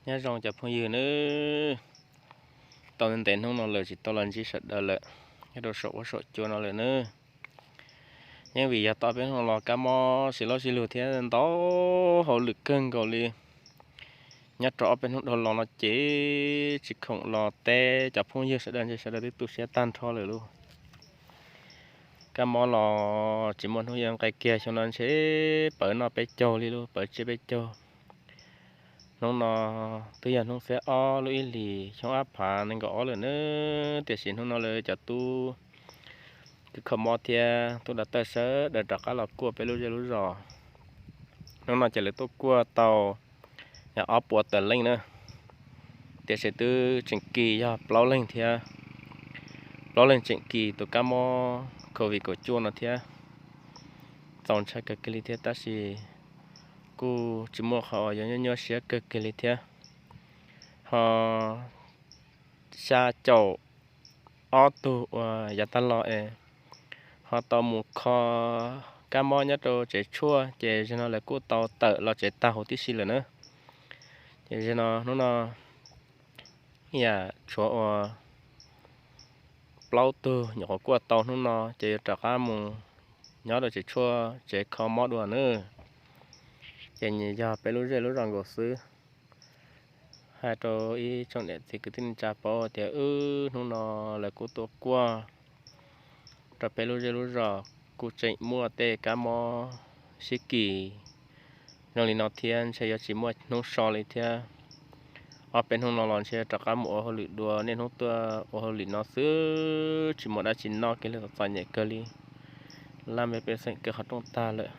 Nyob zoo cov phooj ywg nawb, tau ntev hnub no lawm tsis tau los ntsib sawv daws lawm, nyob rau saum huab saum cua no lawm nawb. Yeej vim yog tau peb hnub los kab mob sib laub sib lug thiab ntau hauj lwm kawg nkaus li. Nyob rau ob peb hnub dhau los no ces tsis khoom los teb cov phooj ywg sawv daws, ntshe sawv daws twb tu siab tag nrho lawm lauj. Kab mob los tsis muaj hnub yuav nqes kiag, xyoo no ntshe pawv noj peb caug li lauj, pawv tsiab peb caug. Hnub no twb yog hnub xiab ob lub ib hlis xyoo ob phav nees nkaum ob lawm nawb, tiam sis hnub no lawv cov tub kws kho mob thiab tub dav tawj sawv daws rov qab los kuaj peb lub zej lub zos. Hnub no ces lawv tuaj kuaj tau ob puas tawm leej na, tiam sis twb tseem kis yog plaub leeg thiab, plaub leeg tseem kis tus kab mob covid kaum cuaj no thiab. Txaus ntshai kawg kiag li thiab, tab sis kuj tsis muaj qhov uas yuav nyuaj nyuaj siab kawg kiag li thiab. Ho xya caum ob tug uas yav tag los es ho tau mus kho kab mob nyob rau tsev tshuaj, ces zaum no lawv kuj tau tawm los tsev tag huv tib si lawm na. Ces zaum no hnub no yam tshuav uas plaub tug nyuam qhuav kuaj tau hnub no ces yuav rov qab mus nyob rau tsev tshuaj tsev kho mob dua na. Ces nyias yog peb lub zej lub zos nkaus xwb. Hais rau ib tsoom niam txiv kwv tij neej tsa paub tias wb hnub no lawv kuj tuaj kuaj rau peb lub zej lub zos kuj tseem muaj tej kab mob sib kis zoo li no thiab, ntshe yuav tsis muaj hnub so li thiab. Ob peb hnub no los ntshe rov qab mus ua hauj lwm dua, niaj hnub tuaj ua hauj lwm no xwb, tsis muaj dab tsi noj kiag li, txom nyem kawg li. Laj mej pej xeem kawg qhov rooj tag lawm,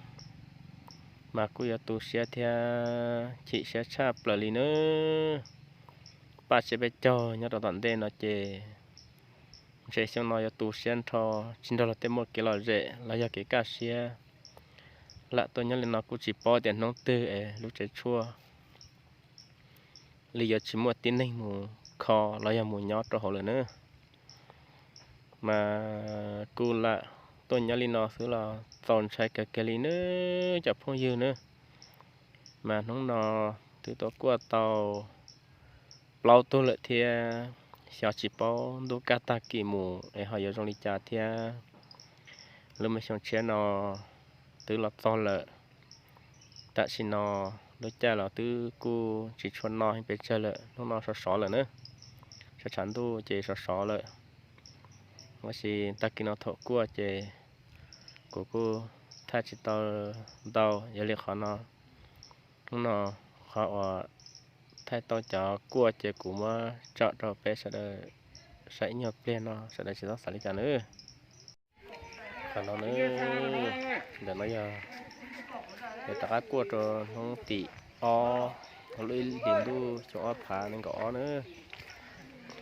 mas kuj yuav tu siab thiab chim siab tshaj plaws li nawb. Paj tsiab peb caug nyob rau tom ntej no ces ntshe xyoo no yuav tu siab nrho, tsis nrog luag tej muaj kev lom zem los yog kev kaj siab lam tuaj nyob li no, kuj tsis paub tias hnub twg es lub tsev tshuaj li yuav tsis muaj tib neeg mus kho los yog mus nyob rau hauv lawm na. Mas kuj lam tuaj nyob li no xwb los txaus ntshai kawg kiag li nawb cov phooj ywg nawb. Mas hnub no twb tuaj kuaj tau plaub tug lawm thiab, xyov tsis paub ntuj kaj tag kis mus es ho yuav zoo li cas thiab. Lub me xyoo tshiab no twb los txog lawm, tam sim no lub caij los twb kuj tsis tshua no pes tsawg lawm, hnub no sov sov lawm na. Tshav tshav ntuj ces sov sov lawm, tab sis tag kis no thaum kuaj ces kuv kuj thaij tsis tau ntau, yog li qhov no, hnub no qhov uas thaij tau cov kuaj ces kuv muab tso rau peb sawv daws saib ib nyuag pliag no, sawv daws tsis txhob xav li cas nawb. Qhov no nawb, ntawm no yog, yog rov qab kuaj rau hnub tim ob, lub ib hlis ntuj xyoo ob phav nees nkaum ob na.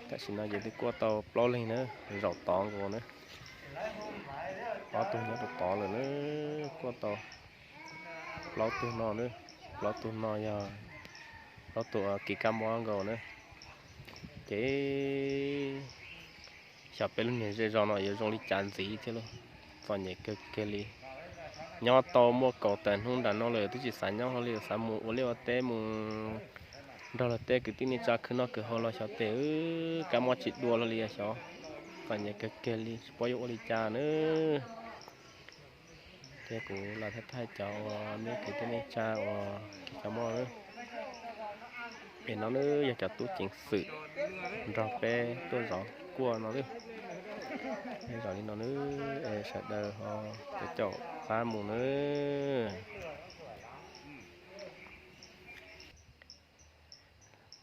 Tam sim no ces twb kuaj tau plaub leeg na, zaum tod nkaus na. Ob tug nyob rau tod lawm na, kuaj tau plaub tug no na, plaub tug no yog plaub tug uas kis kab mob nkaus na. Ces xyov peb lub niag zej zos no yuav zoo li cas ntxiv thiab lauj, txom nyem kawg kiag li. Nyob tau muaj kaum tawm hnub nram no lawm twb tsis xav nyob hlo li, xav mus ua liaj ua teb mus nrog luag tej kwv tij neej tsa khwv noj khwv haus los xyov tes kab mob tsis dua hlo li xyov, txom nyem kawg kiag li tsis paub yuav ua li cas nawb. Thiab kuv los thaij thaij cov uas nej kwv tij neej tsa uas kis kab mob nawb. Es no nawb yog cov tub ceev xwm nrog peb tuaj zov kuaj no nawb. Peb zov li no nawb, es sawv daws ho caum qab mus nawb.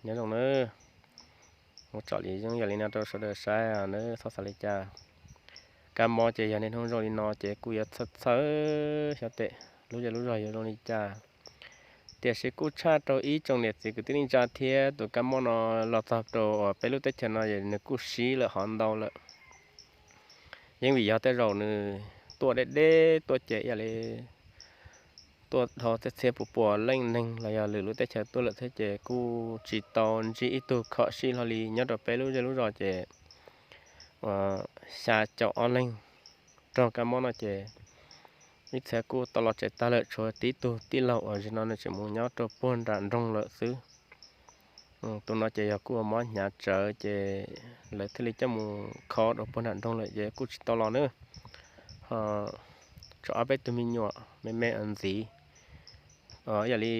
Nyob zoo nawb. Ua tsaug li, zoo yam li no rau sawv daws saib nawb, txhob xav li cas. Kab mob ces yog niaj hnub zoo li no ces kuj yuav txhawj txhawj xyov tes lub zej lub zog yuav zoo li cas. Tiam sis kuj tshaj rau ib tsoom niam txiv kwv tij neej tsa thiab, tus kab mob no los txog rau uas peb lub teb chaws no es nws kuj sib lawm hov ntau lawm. Yeej vim yog tej zaum nws tuaj deb deb tuaj ces ib yam li tuaj dhau txhiab txhiab puas puas leej neeg los yog lwm lub teb chaws tuaj lawm thiab ces kuj tsis tau ntsib ib tug khom sij hlo li. Nyob rau peb lub zej lub zos ces xya caum ob leeg raug kab mob no ces ib txhia kuj tau los tsev tag lawm, tshuav tib tug tij laug uas zaum no nws tseem mus nyob rau puag nram nroog lawm xwb. Tus no ces yog kuj ua mob hnyav tsawv ces lawv thiaj li coj mus kho rau puag nram nroog lawm ces kuj tsis tau los nawb. Ho tshuav ob peb tug me nyuam me me ntxiv, yog li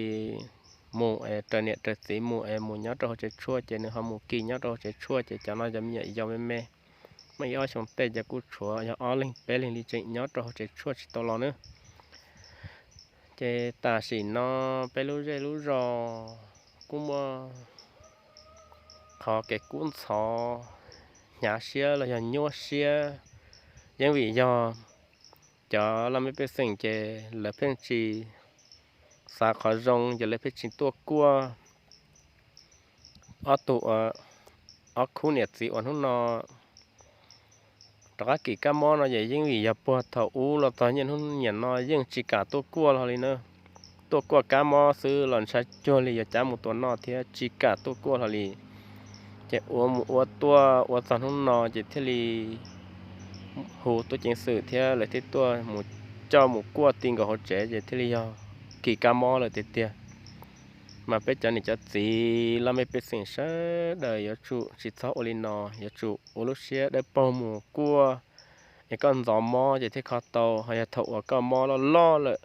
mus es raws niam raws txiv mus es mus nyob rau hauv tsev tshuaj ces nws ho mus kis nyob rau hauv tsev tshuaj ces cov no yog me nyuam yaus me me, muaj ib ob xyoo tej ces kuj tshuav yog ob leeg peb leeg li tseem nyob rau hauv tsev tshuaj tsis tau los nawb. Ces tam sim no peb lub zej lub zos kuj muaj qhov kev kub ntxhov, hnyav siab los yog nyuaj siab, yeej vim yog cov laj mej pej xeem ces lawv pheej tsis xav qhov zoo ces lawv pheej tsis tuaj kuaj. Ob tug ua, ob khub niam txiv uas hnub no rov qab kis kab mob no ces yeej vim yog puag thaum ub los txog niaj hnub niam no yeej tsis kam tuaj kuaj hlo li na. Tuaj kuaj kab mob xwb los ntshav cuag li yuav cav mus tua noj thiab tsis kam tuaj kuaj hlo li. Ces ua mus ua tuaj ua txog hnub no ces thiaj li hu tub ceev xwm thiab lawv thiaj tuaj mus coj mus kuaj ti nkaus hauv tsev ces thiaj li yog kis kab mob lawm tiag tiag. Mas peb cov niam cov txiv laj mej pej xeem sawv daws yuav tsum tsis txhob ua li no, yuav tsum ua lub siab dawb paug mus kuaj, es koj ntxov mob ces thiaj kho tau, ho yog thaum uas koj mob loj loj lawm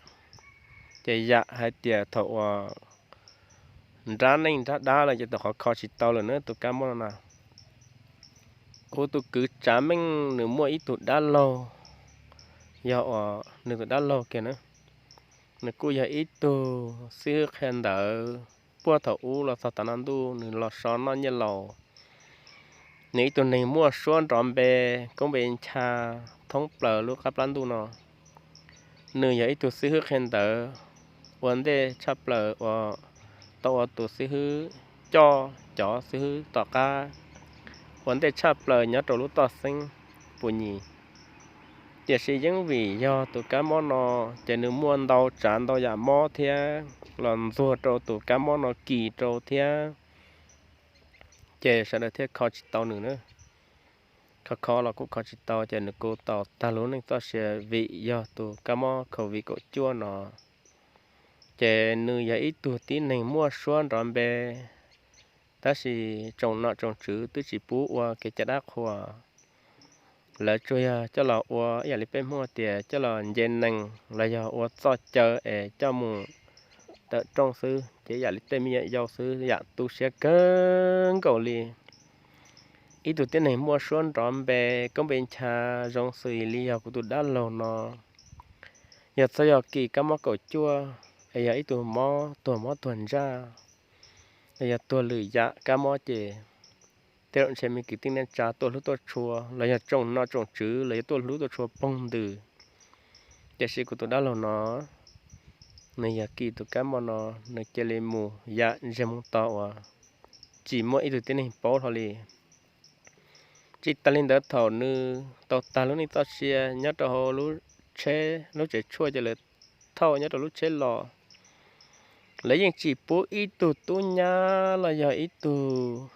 ces yam hais tias thaum uas nrab neej nrab dab lawm ces tau qhov kho tsis tau lawm na tus kab mob no na. Kuv tus kwv Tsav Meej nws muaj ib tug dab laug, yog uas nws tus dab laug kiag na, nws kuj yog ib tug xib hwb qhia ntawv puag thaum ub los txog tav no ntuj nws los so noj nyiaj laus. Nws ib tug neeg muaj suab nrov npe, koob npe ncha thoob plaws lub qab plab ntuj no. Nws yog ib tug xib hwb qhia ntawv ua ntej tshaj plaws uas tau ua tus xib hwb coj cov xib hwb tom qab ua ntej tshaj plaws nyob rau lub toj xeeb Pus Nyis. Tiam sis yeej vim yog tus kab mob no ces nws muaj ntau tsav ntau yam mob thiab los ntxuag rau tus kab mob no kis rau thiab, ces sawv daws thiaj kho tsis tau nws na. Kho kho los kuj kho tsis tau ces nws kuj tau tag lub neej txoj sia vim yog tus kab mob covid kaum cuaj no. Ces nws yog ib tug tib neeg muaj suab nrov npe, tab sis tsoom nom tsoom tswv twb tsis pub ua kev cai dab qhuas. Lawv tsuas yog coj los ua ib yam li peb Hmoob tias coj los nce nees los yog ua txoj caw es coj mus tawm rooj xwb, ces yam li tej me nyuam yaus xwb, yam tu siab kawg nkaus li. Ib tug tib neeg muaj suab nrov npe, koob npe ncha zoo xws li yog kuv tus dab laug no, yog txhob yog kis kab mob kaum cuaj, es yog ib tug mob tuag mob tuag ntsaj, los yog tuag lwm yam kab mob ces tej zaum ntshe me kwv tij neej tsa tuaj hlub tuaj tshua los yog tsoom nom tsoom tswv los yuav tuaj hlub tuaj tshua poog ntws. Tiam sis kuv tus dab laug no, nws yog kis tus kab mob no, nws cia li mus yam ntsiag moo to uas tsis muaj ib tug tib neeg paub hlo li. Tsis tas li ntawd thaum nws tau tag lub neej txoj sia nyob rau hauv lub tsheb, lub tsev tshuaj ces lawv thauj nyob rau lub tsheb los, lawv yeej tsis pub ib tug tub nyab los yog ib tug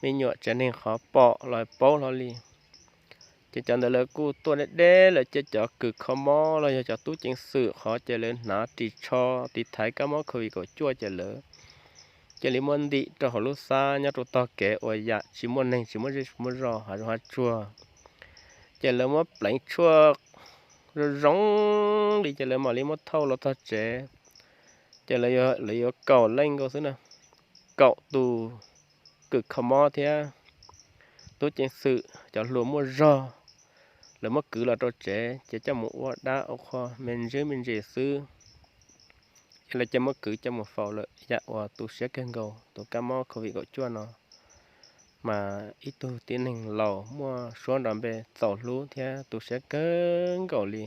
me nyuam tsev neeg qhov pom los paub hlo li. Ces cov ntawd lawv kuj tuaj deb deb, lawv cia cov kws kho mob los yog cov tub ceev xwm qhov ces lawv hnav ris tsho tiv thaiv kab mob covid kaum cuaj ces lawv cia li muab ntim rau hauv lub xab nyob rau tog kev uas yam tsis muaj neeg tsis muaj zej tsis muaj zos hav zoov hav tsuag. Ces lawv muab pleev tshuaj zoo zoo li ces lawv mam li muab thauj los txog tsev. Ces lawv yuav kaum leej nkaus xwb na, kaum tus kws kho mob thiab tub ceev xwm cov hluas muaj zog, lawv muab kwv los rau tsev ces coj mus ua dab ua qhua me ntsis me ntsis xwb. Ces lawv cia muab kwv coj mus faus lawm, yam uas tu siab kawg nkaus tus kab mob covid kaum cuaj no. Mas ib tug tib neeg laus muaj suab nrov npe txaus hlub thiab tu siab kawg nkaus li.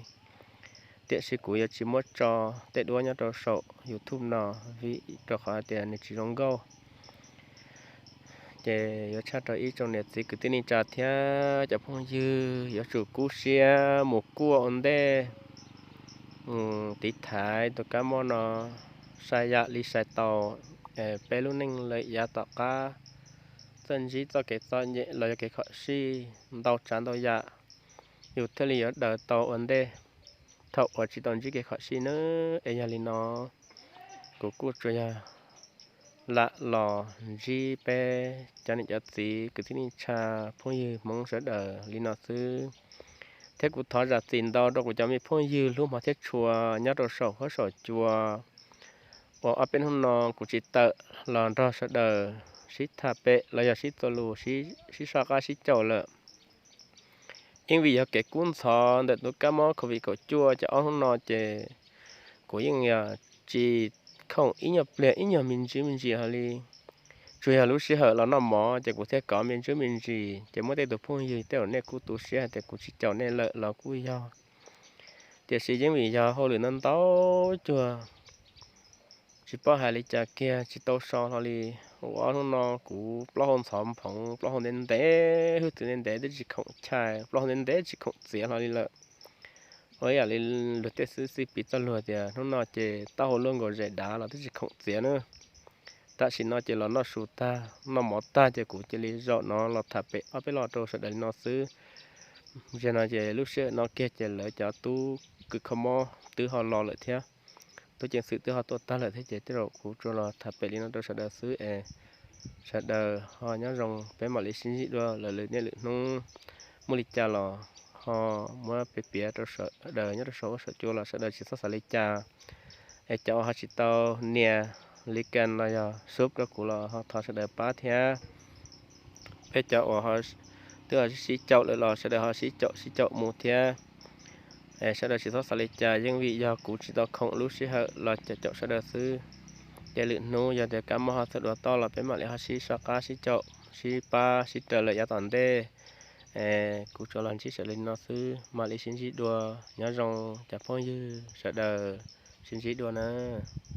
Tiam sis kuv yuav tsis muab tso tej duab nyob rau saum YouTube no, vim rau qhov hais tias nws tsis zoo nkauj. Ces yuav tshaj rau ib tsoom niam txiv kwv tij neej tsa thiab cov phooj ywg yuav tsum kub siab mus kuaj ua ntej, mus tiv thaiv tus kab mob no sai yam li sai tau, peb lub neej lawm yav tom qab, txawj ntsib txoj kev txom nyem los yog kev khom sij ntau tsav ntau yam, yus thiaj li yuav daws tau ua ntej thaum uas tsis tau ntsib kev khom sij nawb. Es yog li no, kuv kuj tsuas yog lam los ntsib peb cov niam cov txiv kwv tij neej tsa phooj ywg Hmoob sawv daws li no xwb. Thiab kuv thov zam txim ntau rau kuv cov me phooj ywg hlub hmov thiab tshua nyob rau saum huab saum cua uas ob peb hnub no kuv tsis tawm los nrog sawv daws sib tham pem los yog sib txuas lus, sib soj qab sib caum lawm. Yeej vim yog kev kub ntxhov ntawm tus kab mob covid kaum cuaj ces ob hnub no ces kuv yeej yog tsis khoom ib nyuag pliag ib nyuag me ntsis me ntsis hlo li. Tsuas yog lub sij hawm los noj mov ces kuv thiaj kov me ntsis me ntsis, ces muab tej tus phooj ywg tej uas nej kuj tu siab hais tias kuv tsis caum nej lawm los kuj yog, tiam sis yeej vim yog hauj lwm ntau ntau cuag tsis paub hais li cas kiag tsis tau so hlo li. Ua ob hnub no kuv plaub hau ntxhov nphoov, plaub hau ntev ntev, hwj txwv ntev ntev twb tsis khoom chai, plaub hau ntev ntev tsis khoom txiav hlo li lawm. Ua ib yam li luag tej xib piv txoj lus tias hnub no ces taub hau luaj nkaus zem dav los twb tsis khoom txiav na. Tam sim no ces los noj su tag noj mov tag ces kuv cia li zaum no los tham pem ob peb lo rau sawv daws li no xwb. Zaum no ces lub sij hawm no kiag ces lawv cov tub kws kho mob twb ho los lawm thiab, tub ceev xwm twb ho tuaj tag lawm thiab ces tej zaum kuv tsuas los tham pem li no rau sawv daws xwb es sawv daws ho nyob zoo, peb mam li sib ntsib dua lawm lwm niaj lwm hnub. Muaj li cas los ho muab piav piav rau sawv daws nyob rau saum huab saum cua los sawv daws tsis txhob xav li cas. Es cov uas ho tsis tau nias like no yog sub rau kuv los ho thov sawv daws pab thiab. Peb cov uas twb ho sib caum lawm los sawv daws ho sib caum sib caum mus thiab. Es sawv daws tsis txhob xav li cas, yeej vim yog kuv tsis tau khoom lub sij hawm los caum caum sawv daws xwb. Ces lwm hnub yog tias kab mob ho txawm dua toj los peb mam li ho sib soj qab sib caum sib pab sib raws lawm yav tom ntej. Es kuv tsuas los ntsib sawv daws li no xwb, mam li sib ntsib dua. Nyob zoo cov phooj ywg sawv daws, sib ntsib dua nawb.